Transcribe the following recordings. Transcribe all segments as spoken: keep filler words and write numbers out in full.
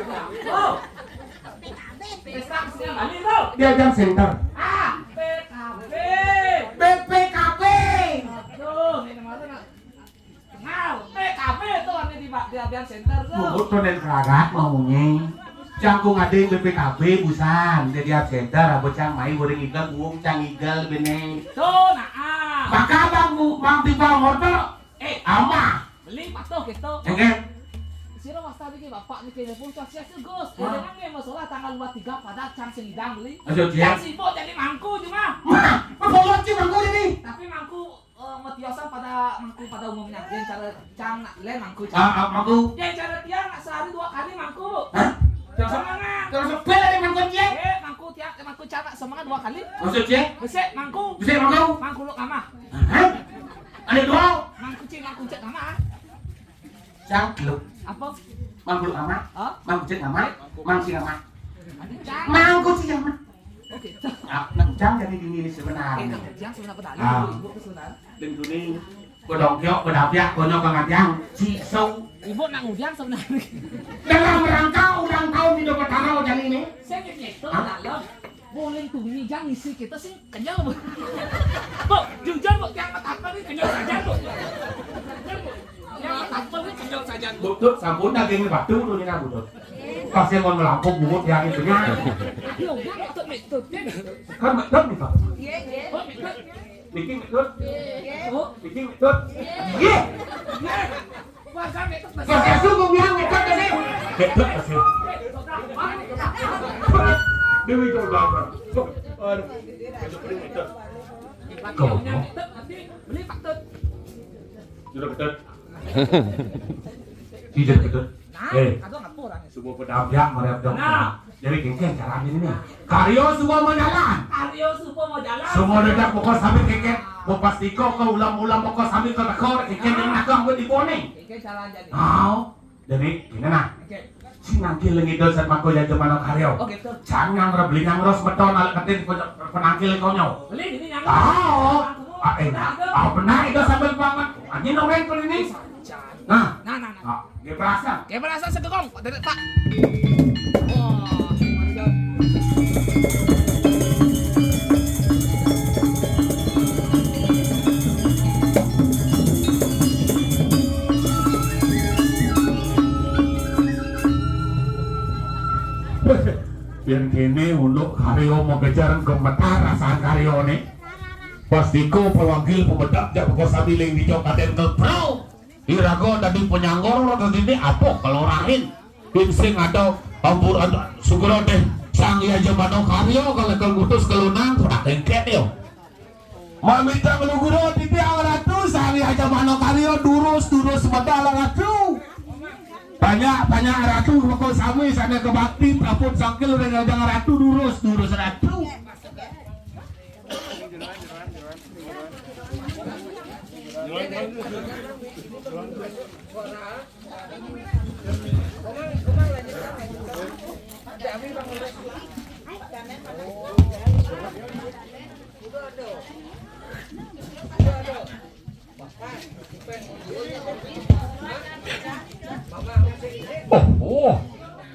Oh. Pesta kesenian Bali tuh. Di Avian Center. Ah, P K B. B P K B. Aduh, ini mana nak? Kenal, P K B tuh ada di, di Avian Center tuh. Bukan tuh dari Keragat ngomongnya. Cangkung ada yang B P K B busan, jadi Avian Center, apa cang main goreng igal, buang cang igal, bene. Tuh, nah, ah. Maka bang, bang tiba motor, eh, ama. Beli patuh gitu. Enggak. Sira wasta niki bapak niki pun tuh sia Gus. Wah. Jangan nih masalah tanggal dua tiga pada cang sing idang beli. Aduh, dia. Cang sibuk jadi mangku cuma. Mah, apa sih mangku ini? Tapi mangku eh, matiosan pada mangku pada umumnya. Yang cara cang nak le mangku cang. Ah, ah, mangku. Yang cara tiang nak sehari dua kali mangku. Hah? Terus, terus bela nih mangku dia? Eh, mangku tiang, eh, mangku cang nak semangka dua kali. Maksud dia? Besek mangku. Besek mangku. Mangku lu kamah. Hah? Ada dua. Mangku cing, mangku cek kamah. Cang, lu. Apa? Mangku lu kamah. Hah? Mangku cek kamah. Mangku cing kamah. Ada cang. Mangku cing kamah. Oke. Ah, nak jang jadi dini ini sebenarnya. Eh, nak jang sebenarnya apa tadi? Ah. Ibu ke sebenarnya. Deng dunia. Kodongkyok, kodapiak, konyol, kangatiang, si so. Ibu nak ngujang sebenarnya. Dalam rangka ulang tahun Indo Petara jang ini. Saya gitu, dalam. Boleh tuh ini jang isi kita sih kenyal, Bu. Bu, jujur, Bu, yang pertama ini kenyal saja, Bu. Kenyal, Bu. Yang pertama ini kenyal saja, Bu. Butut, sampun daging batu tuh ini, nah, butut. Pasien mau melampung bungut yang itu nya. Aduh, ya, betul, betul. Kan betul nih, Pak. Iya, iya. Oh, betul. Bikin betul. Iya. Oh. Bikin betul. Iya. Iya. Wah, kan betul. Pas aku mau bilang betul tadi. Betul, betul. Dewi coba. Aduh. Betul, betul. Kau mau? Betul, nanti beli betul. Sudah betul. Tidak betul. Nah, eh, atau ngapur, ah. Semua pedampiak merep dong. Nah. Jadi kengkeng caranya ini. Karyo semua mau jalan. Karyo semua mau jalan. Semua dedak pokok sambil kengkeng. Mau pasti kok ke ulam-ulam pokok sambil ke tekor kengkeng yang nakang gue di Bone. Kengkeng jalan jadi. Oh, jadi gini nah. Oke. Si nangkil lengi dol set mako jaja manok karyo. Oke, betul. Jangan rebeli nang ros beton alek ketin pe-, penangkil konyol. Beli ini yang. Oh, ah, enak. Ah, benar itu sambil banget. Anjing orang ini. Nah, nah, nah, nah. Ah, dia berasa. Dia berasa segegong. Kok tidak, Pak? Wah, mantap. Pian kene unduk karyo mau kejar gemetar rasaan karyo ne. Pastiko pawanggil pemedak jak beko samiling di jokaten ke pro. Iraga dadi penyanggor, ora dadi apa kelorahin. Ing sing ada ampur, ada sugra deh Sang Yajamana Karya kalekal ngutus kelunang, pedak lengket yo. Mamita nglugura titiang ratu, Sang Yajamana Karya durus, durus medal ratu. Banyak, banyak ratu bakal sami sana kebakti, prapun sangkil ring rajang ratu durus, durus ratu. Oh, oh.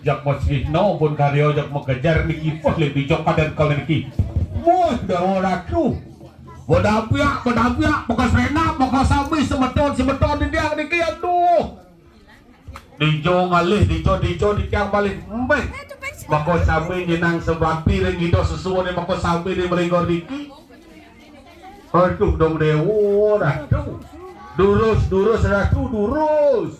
Jak masrihna pun karya jak makejar niki, pas lek dijok kadan kal niki. Wah, dawa ratu. Bedapiak, bedapiak, bekas renak, bekas sami semeton, semeton di tiang niki, aduh. Dijo ngalih, dijo, dijo di tiang malih. Mbeh. Mako sami nyenang sebati ring ida sesuwune mako sami ring meringor niki. Aduh, dong dewa, aduh. Durus, durus, ratu, durus.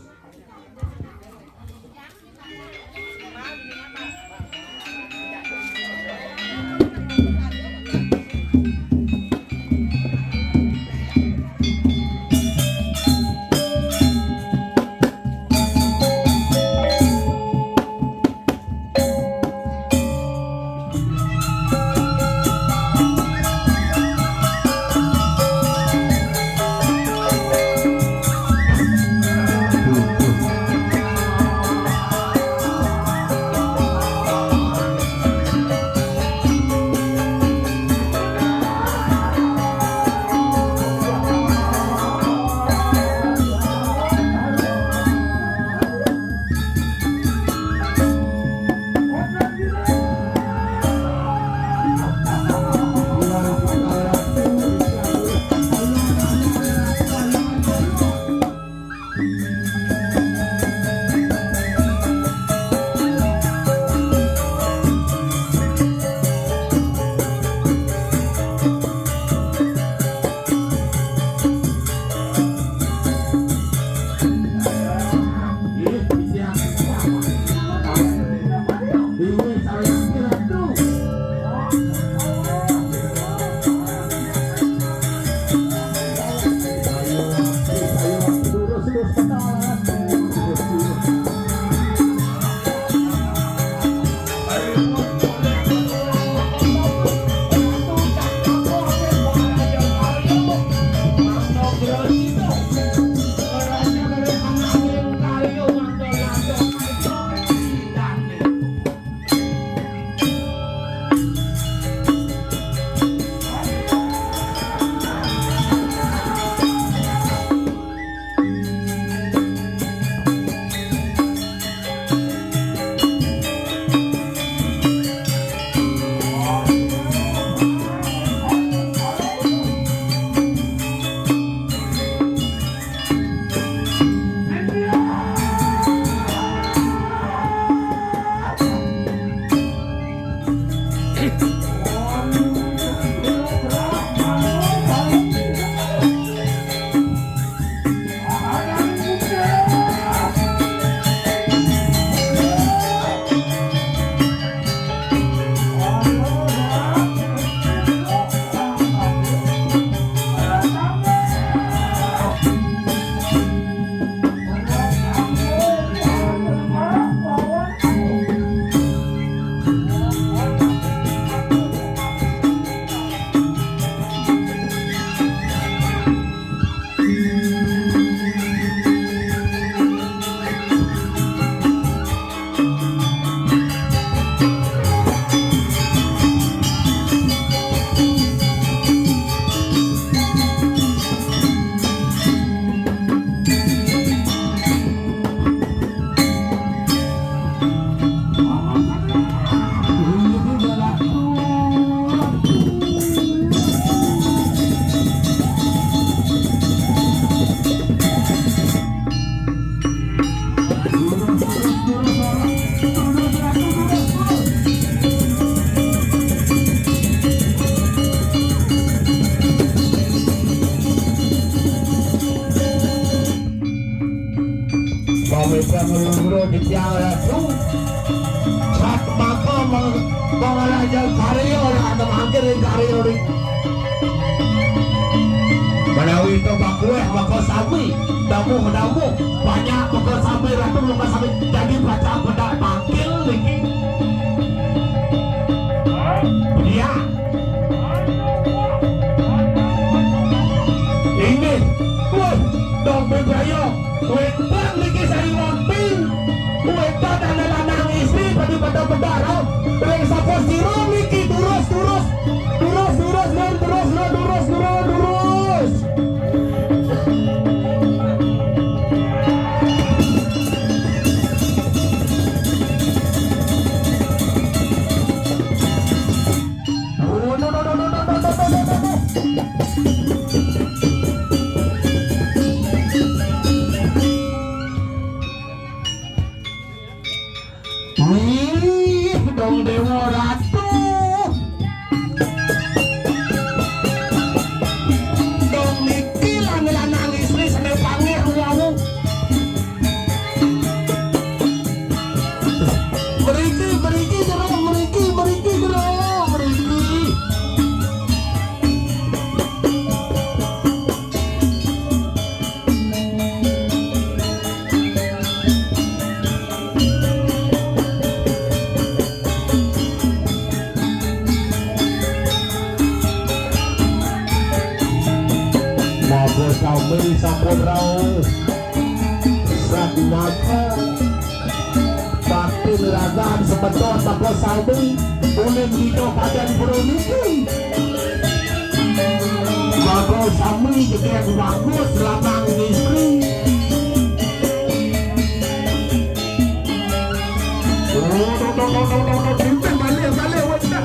Pamit yang luru di tiang ratu. Sat maka meng-, mengaraja karya yang ada mangkir di karya di. Menawi itu bakueh maka sami, damuh-damuh, banyak maka sami, ratu maka sami, jadi baca bedak tangkil niki. Iya. Inggih. Wah, dong bebrayo. Wénten niki sari wonten. Wénten anak lanang istri pada pada bedaro. Ring sapa sira niki durus, durus. Durus, durus, lur, durus, lur, durus, durus, durus. Wih, dong Dewa Ratu. Dong niki lanang-lanang istri sane panggih wau. Mriki, mriki, jero, mriki, mriki, jero, mriki. Monggo sami sampun rauh. Sat maka bakti niragan semeton monggo sami ulin dina padan praniki. Monggo sami jegeg bagus lanang istri. Oh, no, no, no, no, no, no. Pimpin balik, balik, wes dah.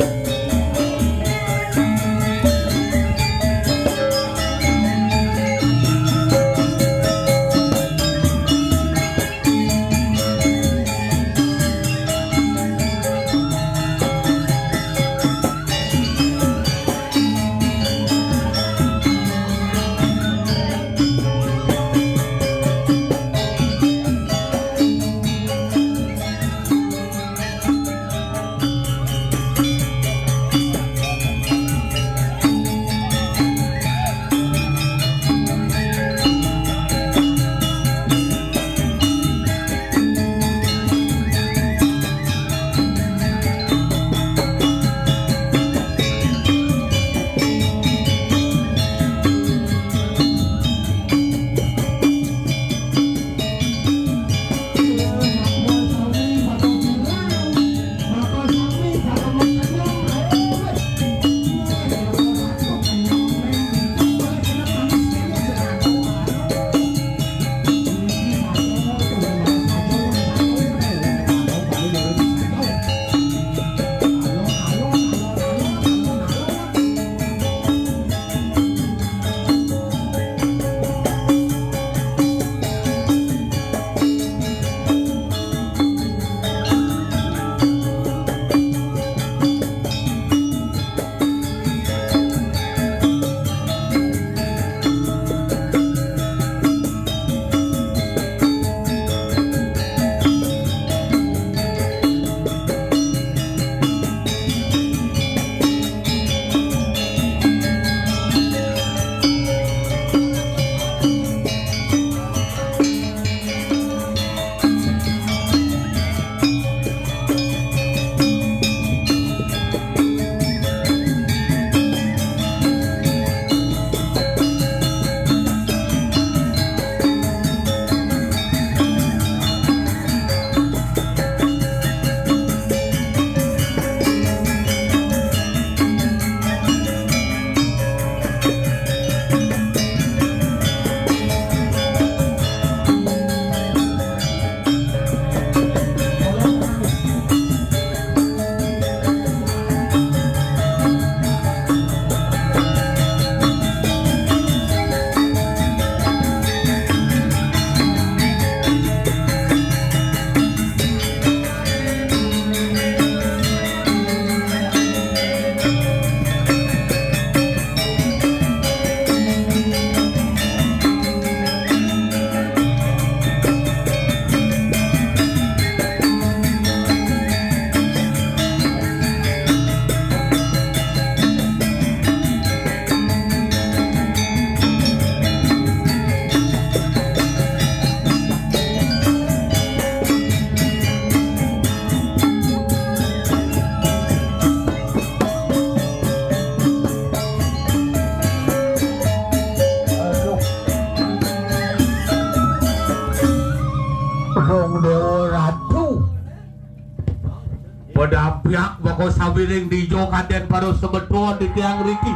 Dapiak bako sawiring dijo kadén para semeton titiang riki.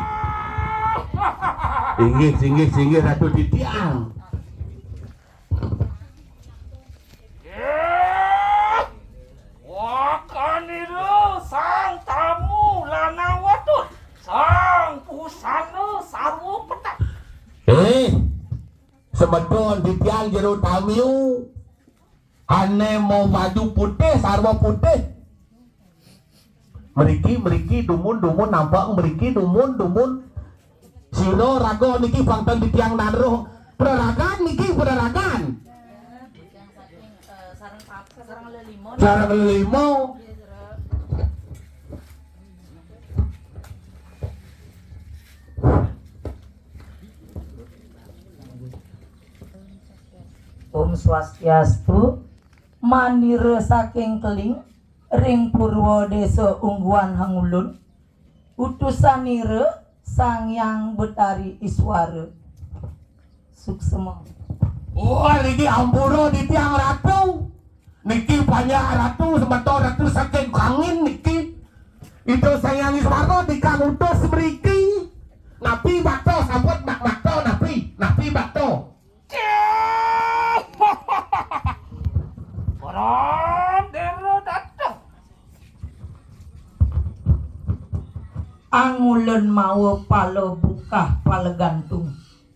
Inggih, inggih, inggih Ratu titiang. Wakanira sang tamu lanang wadon, sang busana sarwa peteng. Eh, semeton titiang jero tamiu. Ané mabaju putih, sarwa putih. Mriki, mriki, dumun, dumun, nampek mriki, dumun, dumun. Sira raga niki pangten titiang naruh. Praragan niki, praragan. Sareng lelima. Om Swastiastu, manira saking Keling, ring Purwa Désa Ungguan Hangulun, utusanira Sang Hyang Betari Iswara. Suksema. Oh, niki ampura titiang Ratu. Niki panjak Ratu, semeton Ratu saking Kangin niki. Ida Sang Hyang Iswara dikang utus mriki. Napi bakta sampun mak makta napi? Napi bakta? Para dera dateng. Angulun mawa pala bukah pala gantung.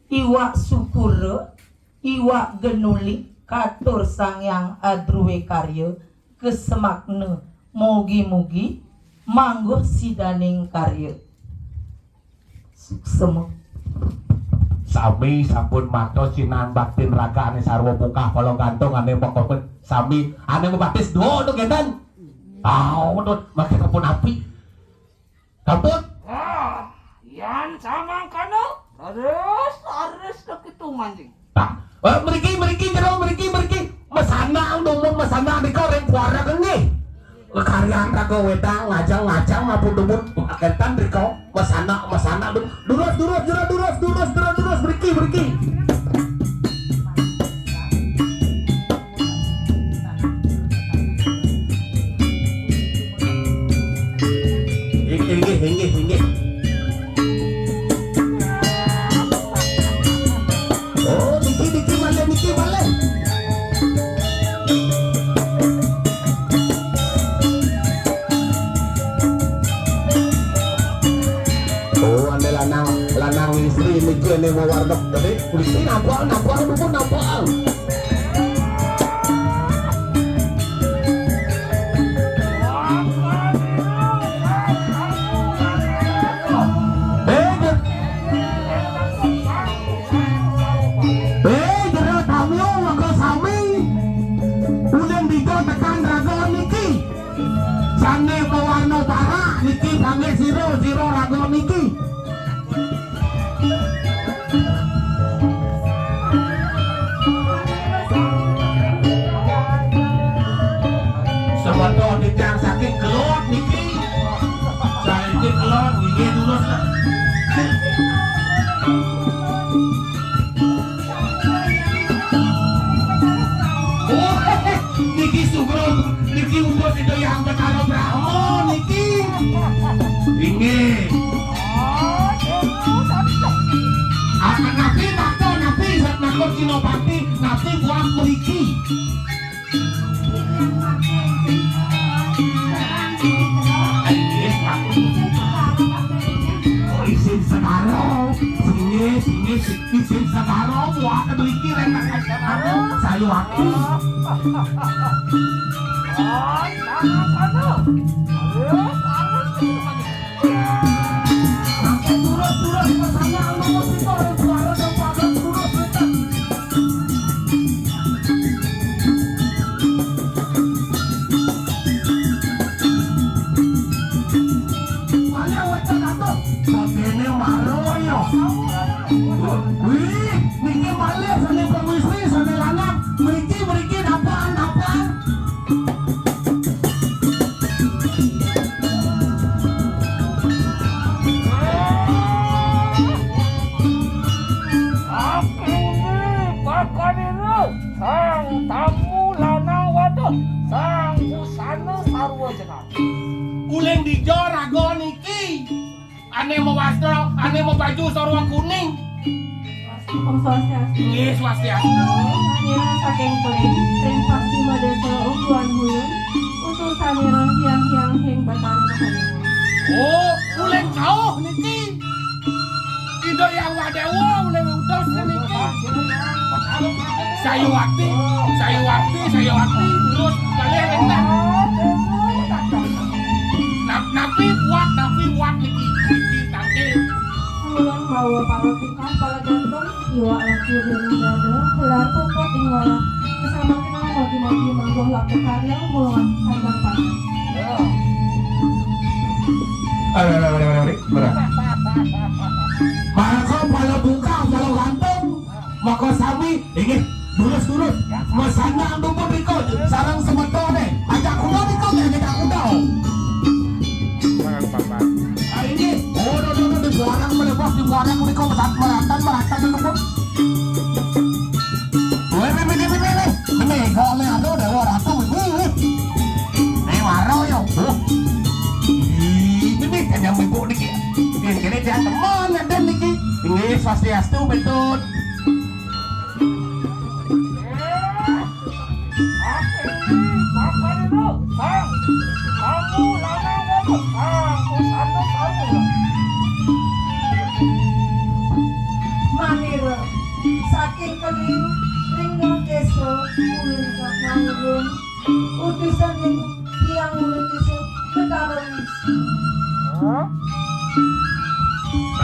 Iwak sukura, iwak genuli, katur Sang Hyang Adruwe Karya, kesemakna, mugi-mugi mangguh sidaning karya. Suksema. Sami sampun matos sinan baktin ragané sarwa bukah pala gantung ané makomen. Sami ané mabatis dua tu kénten. Ah, tu maké sampun api. Sampun. Ah, yan samangkana terus arus kekitu manjing. Nah, eh, mriki, mriki, jero, mriki, mriki. Mesanak, dumun mesanak nika ring kuara nggih. Karyan raga wedang, ngajeng, ngajeng, mampun dumun. Akénten nika, mesanak, mesanak, dum-, durus, durus, jero, durus, durus, jero, durus, mriki, mriki. Inggih, inggih, inggih, inggih. Oh, niki, niki malih, niki malih. Oh, ané lanang, lanang istri niki ané mawarna gedé. Niki nampak, nampak, niki nampak. Béh, jero tamiu maka sami. Ulun dija tekan raga niki. Sané mawarna parak niki, panggih sira, sira raga niki. Semeton titiang saking Kelod niki. Saking Kelod, nggih, durus. Oh, niki sugro, niki utus Ida Hyang Betara Brahma niki. Inggih. Ah, napi makta, napi sat makta Sinopati, napi buat mriki. Inggih, Pak. Oh, isin segara. Singgih, singgih, isin segara, buat mriki rek. Sayuwakti. Wih, niki malih sané pamisi, sané lanang. Mriki, mriki, dapan, dapan. Akéh bakanira, sang tamu lanang wadon, sang busana sarwa jenar. Dija raga niki. Ané mawastra, ané mabaju sarwa kuning. Om Swastiastu. Inggih, swastiastu. Manira saking Keling, ring Pascima Désa Ungguan Hulun, utusanira Hyang Hyang Hing Batara Mahadewa. Oh, uling kauh niki. Ida Hyang Wadewa uling utus niki. Sayuwakti, Sayuwakti, Sayuwakti, terus kalih wénten. Nap-, napi buat, napi buat niki, niki tangkil. Ulun mawa pala tungkah, pala gantung, iwak laku dering dada, gelar puput ing walah. Kesampurnaan mogi-mogi mangguh labda karya, mula sandang panah. Aduh, aduh, aduh, aduh, aduh, berat. Mangka pala tungkah, pala gantung. Maka sami, inggih, durus-durus. Masandang dumun rika, sareng semetoné. Ajak kuda rika, nggih, ajak kuda. Sareng papat. Ah, inggih. Oh, no, no, no, di buarang melepas, di buarang rika, mesat meratan, meratan, dumun. Wéh, wéh, wéh, wéh, wéh, wéh. Ini, kok oleh anu, Dewa Ratu, wéh, wéh. Ini waro, ya. Oh. Ih, ini kan yang ibu niki. Ini, ini dia teman, ada niki. Inggih, swastiastu, betul. Manira saking Keling ring Désa Ulun Kakang Ulun, utusan ing Hyang Ulun Désa Betara Wisnu.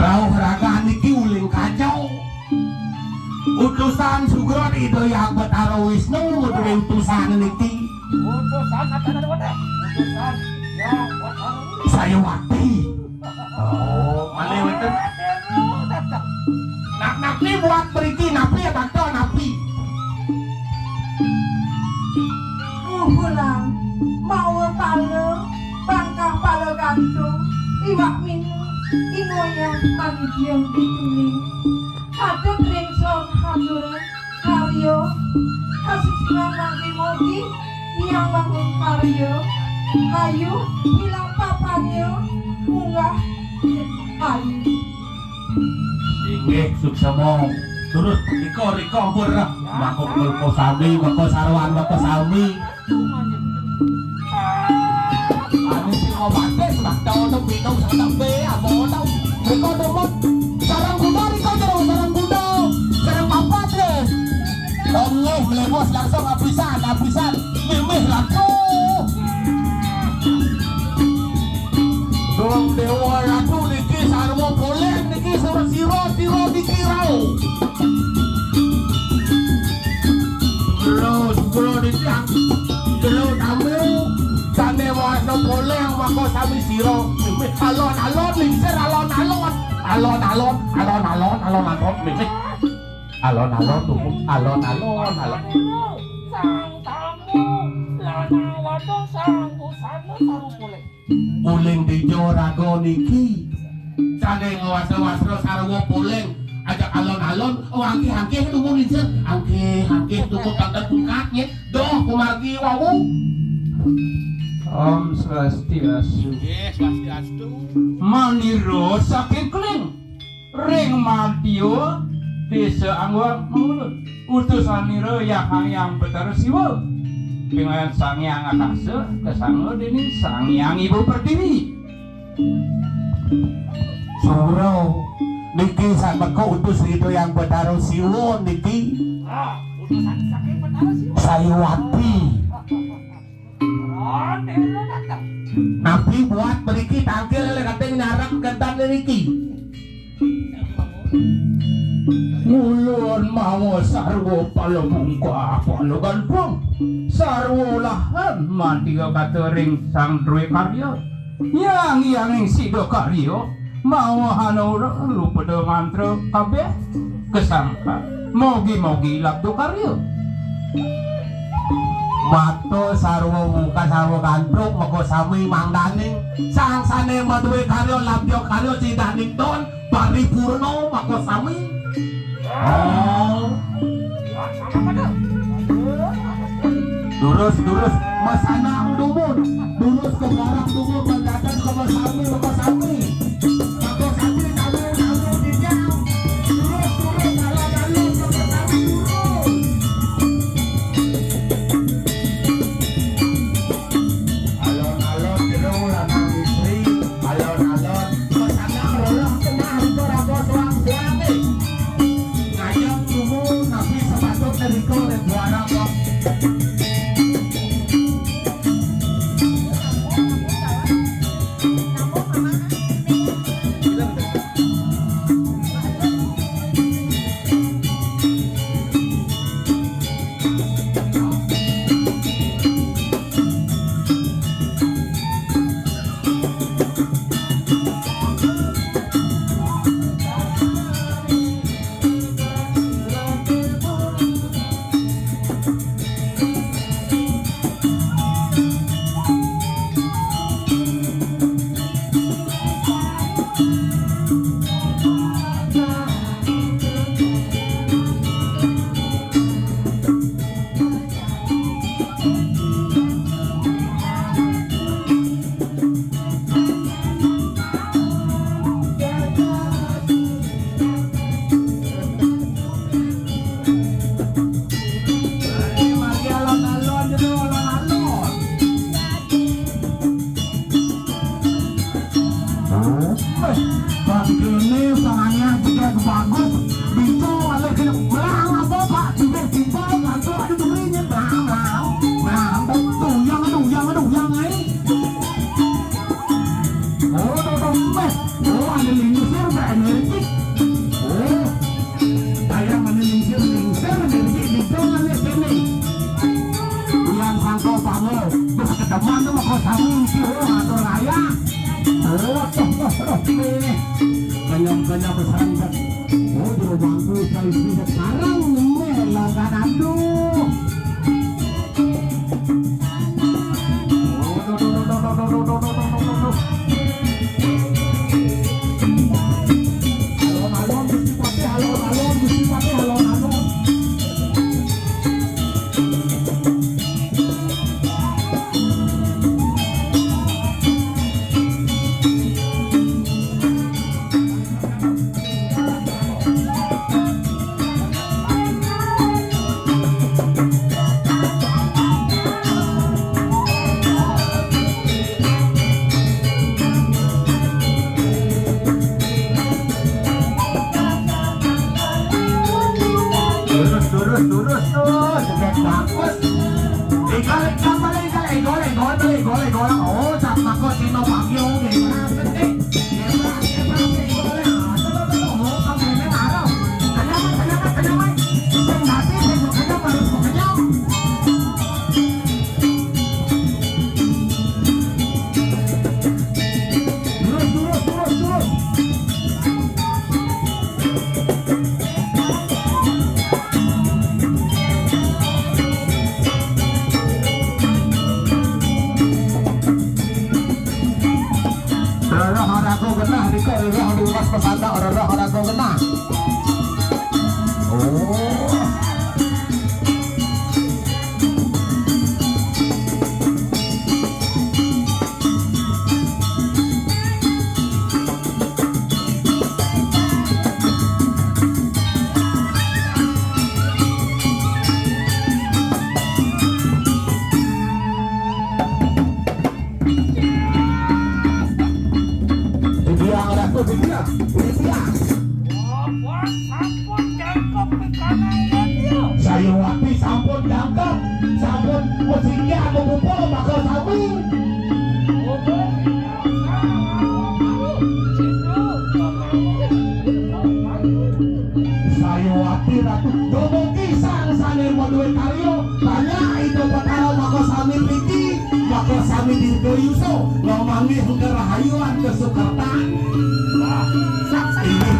Rauh raga niki uling kacau. Utusan sugra Ida Hyang Betara Wisnu, madué utusan niki. Utusan atan ada wadah. Utusan Hyang Betara Wisnu. Sayuwakti. Oh, malih wénten. Nak napi buat mriki, napi ya, Tante, napi? Uhulang, mawa pala, bangkah pala gantung, iwak minu, ing wayah manudya pituling. Kadep ring song haturan karya, kasucinan mangke mogi, yang bangun karya, ayu, hilang papannya, munggah, ayu. Inggih, suksema. Terus, rika, rika, ampun, rah. Maka kulko sami, maka sarwan, maka sami. Ane sing obatis, lah, tau to minum, santak be, apa tau. Riko dumun, sarang kuda, riko jero, sarang kuda. Sarang papat, ya. Tonggoh, melebos, langsung abisan, abisan. Mimih, laku. Dong Dewa Ratu niki sarwa poleng niki sur sira, sira niki rauh. Jero, jero niki, jero tamu, sané wasa poleng maka sami sira. Alon-alon, lingsir alon-alon. Alon-alon, alon-alon, alon-alon, mimih. Alon-alon, tuhu, alon-alon, alon. Sang tamu, lanang wadon, sang busana, sarwa poleng. Uling dija raga niki. Sané ngwasa-wasa sarwa poleng. Ajak alon-alon, oh, angkih-angkih tumun lingsir. Angkih-angkih tumun tangkal pungkat, nggih. Doh, kumargi wau. Om Swastiastu. Nggih, Swastiastu. Manira saking Keling. Ring Madya, Désa Angguan Mangulun. Utusanira Hyang Hyang Betara Siwa. Pingayan Sang Hyang Akasa, kasanga déning Sang Hyang Ibu Pertiwi. Sura, niki sameka utus Ida Hyang Betara Siwa niki. Ah, utusan saking Betara Siwa. Sayuwati. Napi buat mriki tangkil oleh kating nyarap kentan niki. Ngulun mawa sarwa pala bungkah pala gantung. Sarwa lahan mantia kata ring Sang Dwe Karya. Yang yang ing sida karya. Mawahana ora lupada mantra kabeh kesangka. Mogi-mogi labda karya. Mata sarwa muka sarwa gantruk maka sami mangdaning. Sang sane maduwe karya labda karya sidaning don paripurna maka sami. Oh. Durus, durus. Mas Anang dumun. Durus ke barang dumun, mendadak ke Mas Sami, ke Mas Sami. Ke Mas Sami, tamu, tamu, dijang. Durus, durus, alon-alon, ke Mas Sami, durus. Alon-alon, jero, lanang istri. Alon-alon, Mas Anang, lurus, tengah, riko, rago, suang, suang, eh. Ngajak tubuh, tapi sepatutnya riko, eh, buara, kok. Bang kene, bang ayah juga bagus. Bincang, kalau kena belang apa, Pak? Juga simpel, kantor ada durinya. Belang, belang. Belang, tuyang, tuyang, tuyang, eh. Oh, tuh, tuh, meh. Oh, ada lingsir, Pak, energi. Oh, kayak mana lingsir, lingsir, energi, di tengah, lihat sini. Yang sangko pango, terus ketemuan tuh, mau kau sami, oh, atur raya. Oh, tuh, tuh, tuh, nih. Kenyang-kenyang besar, Pak. Oh, jero bangku, saya bisa sekarang, nih, langganan, aduh. Lurus, lurus, lurus, tuh, tegak bagus. Igal, igal, balik, igal, igol, igol, balik, igol, igol. Oh, sak mako Cino Bagio, gimana sih? Rereh ora go genah, riko rereh luwes pesanda, rereh ora go genah. Oh. Dibiang Ratu, dibiang, dibiang. Wah, wah, sampun jangkep pikanane dia. Sayuwati sampun jangkep, sampun musiknya aku pupul bakal sami. Sayuwati Ratu, dumugi sang sane maduwe karya, tanya Ida Batara maka sami priki. Maka sami dirgayusa, ngamanggih karahayuan kasukertan. Wah, sak inggih.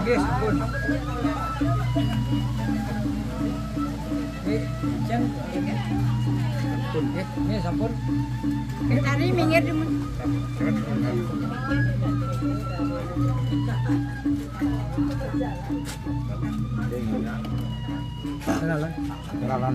Nggih, sampun. Nggih, jen. Nggih, nggih, sampun. Tadi minggir dulu. Kenalan. Kenalan.